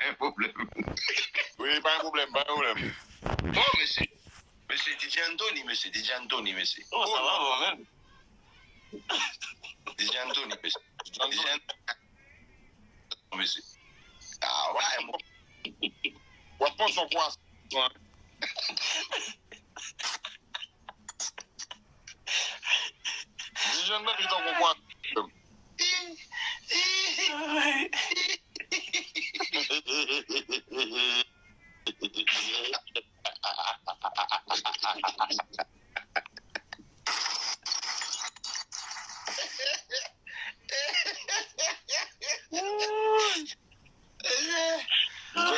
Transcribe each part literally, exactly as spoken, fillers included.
Gen pwoblèm. Wi, pa gen pwoblèm, pa gen pwoblèm. Bon, mesye. Mesye, D J Anthony, mesye, D J Anthony, mesye. Oh, sa va, bon, menm. D J Anthony, mesye. D J Anthony, mesye. Ah, ouais, mon. W ap panse yon kwasan. Dijon nan li tankou kwasan.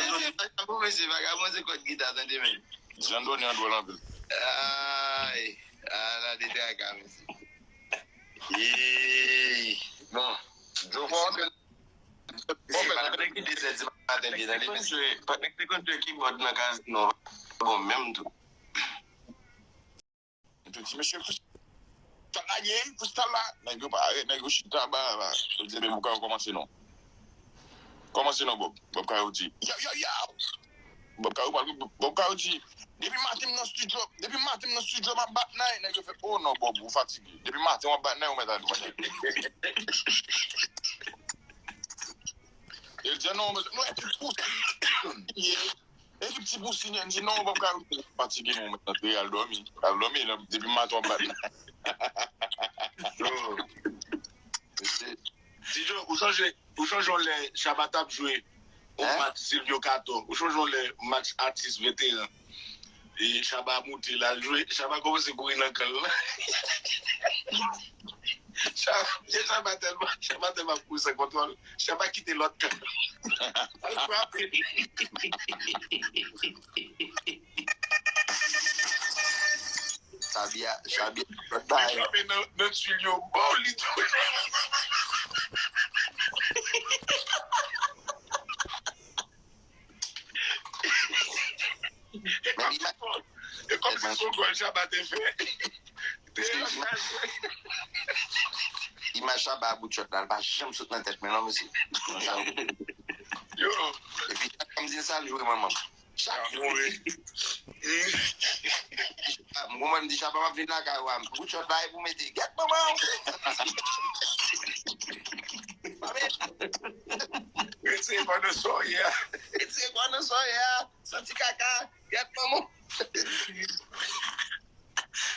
Mesye, vagabon, mesye, vagabon se kòd gita, tande, men. Jandoni an dwòl anpil. Ay, ala de traka, mesye. Yey. Bon. Jofò antre. Mesye, pa t nèg ki de zè di maten byen, tande, mesye. Pa t nèg te konn jwe kibòd nan kazino. Bon, menm tou. Yo te di, "Mesye, freestyle la ye, freestyle la." Nèg yo pa arete, nèg yo chita ba la. Yo di, "Ebyen, Bob Karo, kòmanse non. Kòmanse non, Bob." Bob Karo di, "Yo, yo, yo!" Bob Karo pral, Bob Karo di, "Depi maten m nan studio, depi maten m nan studio, m ap bat nay." Nèg yo fè, "Oh non, Bob, ou fatige. Depi maten w ap bat nay, ou mèt ale, ou mèt ale." Yo di, "Non, mesye, nou, epi pou ye." Ekip ti bousin, N J, non, w p ap ka fatige, non, men, antre, al dòmi. Al dòmi, non, depi maten w ap bat la. Yo. Mesye. Dijo, ou sonje, ou sonje yon lè Shabba t ap jwe yon match Silvio Cator. Ou sonje yon lè match atis veteran. E Shabba moute, l al jwe. Shabba kòmanse kouri nan kan l lan. Shabba, Shabba tèlman, Shabba tèlman ap kouri san kontwòl. Shabba kite lòt kan. Al frape. Shabba, Shabba, lòt bagay. Li frape nan, nan twil yo, bon, li tonbe. E kòmsi se, e kòmsi se yon gòl Shabba te fè. Te la chaje. Imaj Shabba a bout chòt la, l pa janm sot nan tèt mwen non, mesye. Yo. Epi chak fwa m di l salye, wi, manman. Chak fwa. M konprann, m di, "Shabba, m ap vin lakay ou a, bout chòt la e pou mete." Gèt manman w. Retire kò nan sòyè a. Retire kò nan sòyè a. Santi kaka. Gèt manman.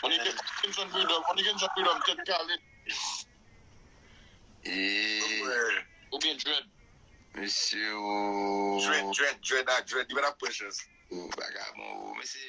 On est Kenson Freedom, on est Kenson Freedom, tèt kale. E oubyen dread. Mesye, o. Dread, dread, dread, a, dread, li pa t ap pran chans. O, vagabon, o, mesye.